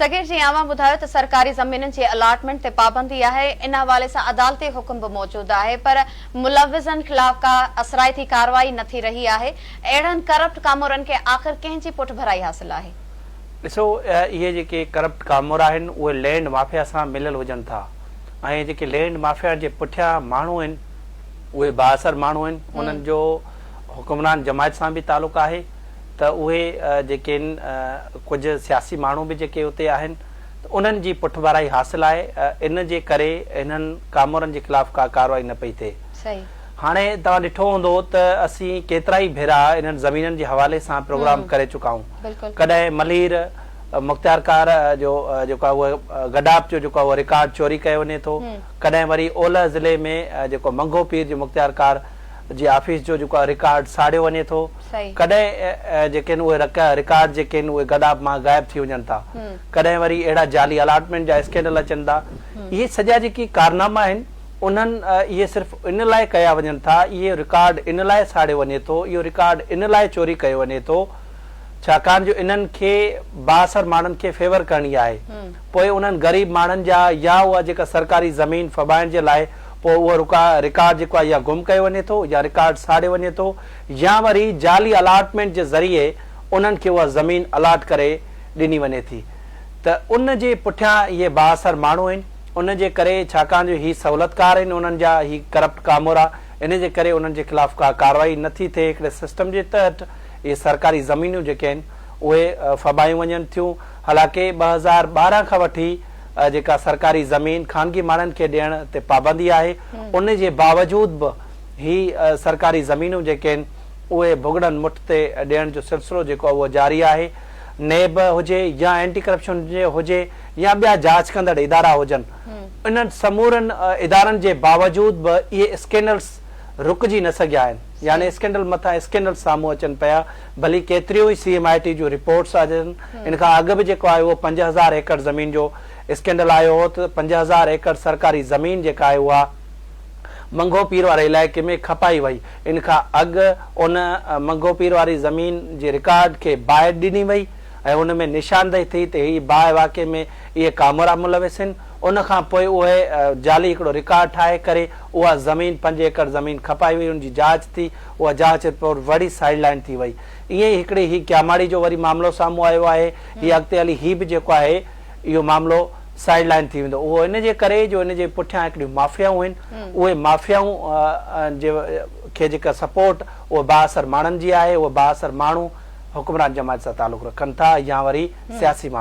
صغير جي اوهان ٻڌايو ته سرڪاري زمينن جي الاٽمينٽ تي پابندي آهي، ان حوالي سان عدالتي حڪم به موجود آهي پر ملوثن خلاف ڪا اثرائتي ڪارروائي نه ٿي رهي آهي، اهڙن ڪرپٽ ڪامورن کي آخر ڪنهن جي پٺڀرائي حاصل آهي؟ ڏسو اهي جيڪي ڪرپٽ ڪامورا آهن اهي لينڊ مافيا سان مليل هجن ٿا ۽ جيڪي لينڊ مافيا جي پٺيان ماڻهو آهن اهي بااثر ماڻهو آهن انهن جو حڪمران جماعت سان به تعلق آهي ته اهي جيڪي آهن ڪجهه سياسي ماڻهو به جيڪي اتي آهن ته انهن جي پٺڀرائي حاصل آهي ان جي ڪري انهن ڪامورن جي خلاف ڪا ڪارروائي نه پئي ٿئي. هاڻي توهان ڏٺو هوندو ته اسين ڪيترائي ڀيرا انهن زمينن جي حوالي سان پروگرام ڪري چڪا آهيون. ڪڏهن ملير مختيارڪار جو جيڪو آهي اهو گڏاپ جو جيڪو آهي اهو رڪارڊ چوري ڪيو وڃي ٿو، ڪڏهن وري اولهه ضلعي ۾ جيڪو منگهو پير جي مختيارڪار جي آفيس جو جيڪو آهي رڪارڊ ساڙيو وڃي ٿو، ڪڏهن جيڪي آهن اهي رڪارڊ جيڪي آهن اهي گڏاپ مان غائب ٿي وڃن ٿا، ڪڏهن وري اهڙا جعلي الاٽمينٽ جا اسڪينڊل اچن ٿا. اهي سڄا جيڪي ڪارناما آهن انهن اهي صرف ان لاء ڪيا وڃن ٿا، اهي رڪارڊ ان لاء ساڙيو وڃي ٿو، اهو رڪارڊ ان لاء چوري ڪيو وڃي ٿو ڇاڪاڻ جو انهن کي بااثر ماڻهن کي فيور ڪرڻي آهي. پوء انهن غريب ماڻهن جا يا اها جيڪا سرڪاري زمين ڦٻائڻ جي لاء پوء اهو رڪارڊ جيڪو آهي يا گم ڪيو وڃي ٿو يا رڪارڊ ساڙيو وڃي ٿو يا وري جعلي الاٽمينٽ جي ذريعي انهن کي اها زمين الاٽ ڪري ڏني وڃي ٿي ته ان جي پٺيان اهي بااثر ماڻهو آهن ان جي ڪري ڇاڪاڻ جو هي سهولتڪار آهن انهن جا هي ڪرپٽ ڪامورا ان جي ڪري انهن جي خلاف ڪا ڪارروائي نه ٿي ٿئي هڪڙي سسٽم جي تحت اهي سرڪاري زمينون جيڪي آهن اهي ڦٻايون وڃن ٿيون حالانڪه 2012 کان وٺي جيڪا سرڪاري زمين خانگي ماڻهن کي ڏيڻ تي پابندي آهي ان جي باوجود به هي سرڪاري زمينون جيڪي آهن اهي ڀڳڙن مٺ تي ڏيڻ جو سلسلو جيڪو آهي اهو جاري آهي نيب هجي يا اينٽي ڪرپشن هجي يا ٻيا جاچ ڪندڙ ادارا هجن انهن سمورن ادارن جي باوجود به اهي اسڪينڊلس رڪجي نه سگهيا آهن يعني اسڪينڊل مٿان اسڪينڊل سامهون اچن پيا ڀلي ڪيتريون ئي C M I T June reports اچن ان کان اڳ به جيڪو آهي اهو 5000 ايڪڙ زمين جو اسڪينڊل آيو هو ته 5000 ايڪڙ سرڪاري زمين جيڪا آهي اها منگهو پير واري علائقي ۾ کپائي وئي ان کان اڳ ان منگهو پير واري زمين جي رڪارڊ کي باهه ڏني وئي ۽ ان ۾ نشاندهي ٿي ته هي باهه واقعي ۾ اهي ڪامورا ملوث آهن ان کان پوء اهي جعلي هڪڙو رڪارڊ ٺاهي ڪري اها زمين پنج ايڪڙ زمين کپائي وئي ان جي جاچ ٿي اها جاچ رپورٽ وري سائيڊ لائين ٿي وئي ائين ئي هڪڙي هي ڪياماڙي جو وري معاملو سامهون آيو آهي هي اڳتي هلي هي به جيڪو آهي اهو معاملو سائيڊ لائين ٿي ويندو اهو ان جي ڪري جو ان جي پٺيان هڪڙيون مافيائون آهن اهي مافيائون جي کي جيڪا سپورٽ اهو بااثر ماڻهن جي آهي اهي بااثر ماڻهو حڪمران جماعت سان تعلق رکن ٿا يا وري سياسي ماڻهو.